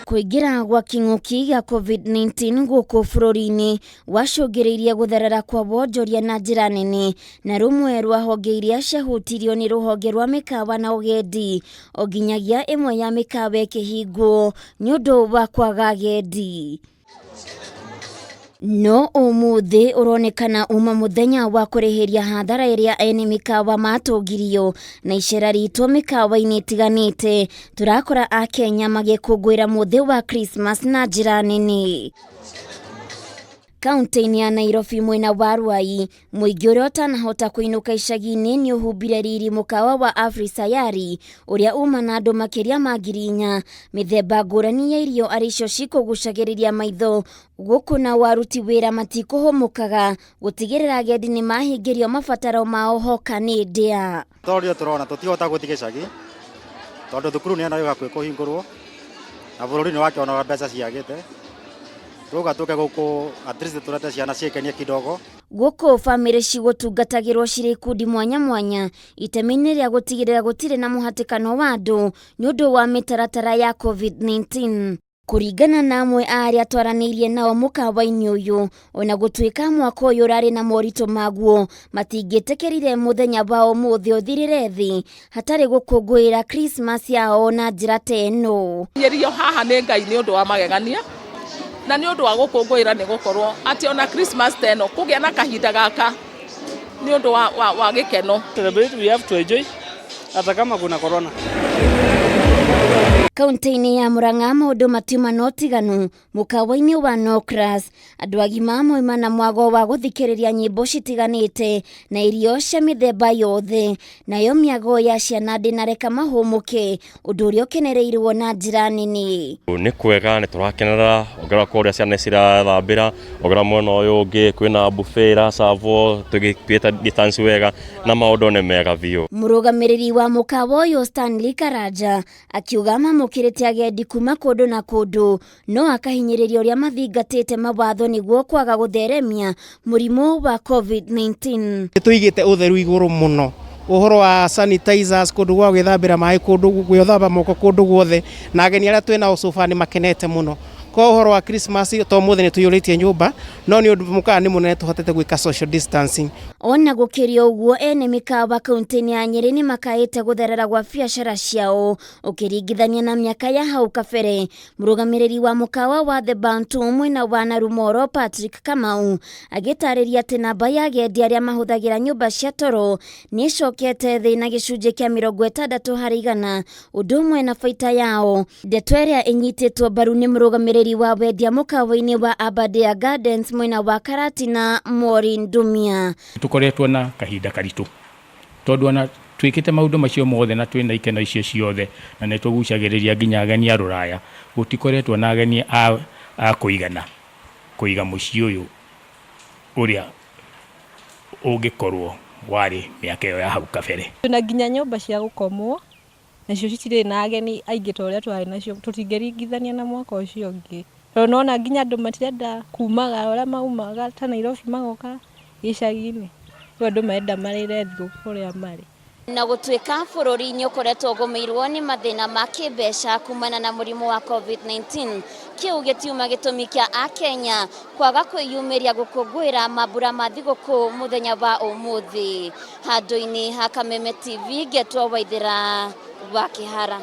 Kũingĩra gwa kĩng'ũki gĩa COVID-19 gũkũ bũrũri-inĩ gwacũngĩrĩirie gũtherera kwa wonjoria na njĩra nene, na rũmwe rwa honge iria ciahutirio nĩ rũhonge rwa mĩkawa na ũgendi, o nginyagia ĩmwe ya mĩkawa ĩkĩhingwo nĩ ũndũ wa kwaga agendi. No ũmũthĩ ũronekana uma mũthenya wa kũrĩhĩria hathara ĩrĩa ene mĩkawa matũngirio na icera ritũ mĩkawa-inĩ ĩtiganĩte, tũrakora Akenya magĩkũngũĩra mũthĩ wa Christmas na njĩra nene. Kaunti-inĩ ya Nairobi mwena wa Ruai, mũingĩ ũrĩa ũtanahota kũinũka icagi-inĩ nĩ ũhumbire riri mũkawa wa Afrisayari ũrĩa uma na andũ makĩria ma 4,000. Mĩthemba ngũrani ya irio arĩ icio cikũgucagĩrĩria maitho gũkũ nao aruti wĩra matikũhũmũkaga gũtigĩrĩra agendi nĩ mahingĩrio mabataro mao hoka nĩ ndĩa. Tondũ tũrona tũtihota gũthiĩ gĩcagi tondũ thukuru nĩ ĩno ĩ hakuhĩ kũhingũrwo na bũrũri nĩ wakĩona ũrĩa mbeca ciagĩte, tũgoka tũke gũkũ at least tũrete ciana ciĩkenie kidogo. Gũkũ bamĩrĩ cigũtungatagĩrwo cirĩ ikundi mwanya mwanya itemi-inĩ rĩa gũtigĩrĩra gũtirĩ na mũhatĩkano wa andũ nĩ ũndũ wa mĩtaratara ya COVID-19. Kũringana na amwe a arĩa twaranĩirie nao mũkawa-inĩ ũyũ, ona gũtuĩka mwaka ũyũ ũrarĩ na moritũ maguo, matingĩtĩkĩrire mũthenya wa ũmũthĩ ũthirĩre thĩ hatarĩ gũkũngũĩra Christmas yao na njĩra ta ĩno. Nyerio haha nĩ Ngai nĩ ũndũ wa magegania na nĩ ũndũ wa gũkũngũĩra nĩ gũkorwo atĩ ona Christmas ta ĩno kũgĩa na kahinda gaka nĩ ũndũ wa gĩkeno. Celebrate, we have to enjoy hata kama kuna corona. Kaunti-inĩ ya Murang'a maũndũ matiuma na ũtiganu mũkawa-inĩ wa Nokras, andũ agima moima na mwago wa gũthikĩrĩria nyĩmbo citiganĩte na irio cia mĩthemba yothe, nayo mĩago ya ciana ndĩnareka mahũmũke, ũndũ ũrĩa ũkenereirwo na njĩra nene. Nĩ kwega, nĩ tũrakenerera ũngĩrora kũrĩa ciana cirathambĩra, ũngĩrora mwena ũyũ ũngĩ kwĩna buffet ĩracabwo tũgĩkeep distance wega na maũndũ nĩ mega biũ. Mũrũgamĩrĩri wa mũkawa ũyũ Stanley Karanja akiuga mamũkĩrĩte agendi kuma kũndũ na kũndũ no akahinyĩrĩria ũrĩa mathingatĩte mawatho nĩguo kwaga gũtheremia mũrimũ wa COVID-19. Tũigĩte ũtheru igũrũ mũno, ũhoro wa sanitizers, kũndũ gwa gwĩthambĩra maĩ, kũndũ gwĩthamba moko kũndũ guothe, na ageni arĩa twĩnao so far nĩ makenete mũno. Kwa ũhoro wa Christmas to mũthĩ nĩ tũiyũrĩtie nyũmba, no nĩ ũndũ mũkawa nĩ mũnene tũhotete gwĩka social distancing. Ona gũkĩrĩ ũguo, ene mĩkawa kaunti-inĩ ya Nyĩrĩ nĩ makaĩte gũtherera gwa biacara ciao ũkĩringithania na mĩaka ya hau kabere. Mũrũgamĩrĩri wa mũkawa wa The Bantu mwena wa Narumoro Patrick Kamau agĩtarĩria atĩ namba ya agendi arĩa mahũthagĩra nyũmba cia toro nĩ ĩcokete thĩ na gĩcunjĩ kĩa 60%, ũndũ ũmwe na baita yao. Ndeto ĩrĩa ĩnyitĩtwo mbaru nĩ mũrũgamĩrĩri wa wendia mũkawa-inĩ wa Aberdare Gardens mwena wa Karatina Maureen Ndumia. Tũkoretwo na kahinda karitũ tondũ ona twĩkĩte maũndũ macio mothe na twĩna ikeno icio ciothe na nĩ tũgucagĩrĩria nginya ageni a rũraya, gũtikoretwo na ageni a kũigana kũiga mũciĩ ũyũ ũrĩa ũngĩkorwo warĩ mĩaka ĩyo ya hau kabere. Twĩna nginya nyũmba cia gũkomwo nacio citirĩ na ageni aingĩ ta ũrĩa twarĩ nacio, tũtingĩringithania na mwaka ũcio ũngĩ, tondũ nĩwona nginya andũ matirenda kumaga ũrĩa maumaga ta Nairobi magoka gĩcagi-inĩ, rĩu andũ marenda marĩre thigũkũ kũrĩa marĩ. Na gũtuĩka bũrũri nĩ ũkoretwo ũgũmĩirwo nĩ mathĩna ma kĩmbeca kumana na mũrimũ wa COVID-19, kĩu gĩtiuma gĩtũmi kĩa Akenya kwaga kwĩyumĩria gũkũngũĩra mambura ma thigũkũ mũthenya wa ũmũthĩ. Handũ-inĩ ha Kameme TV, ngetwo Waithĩra wa Kĩhara.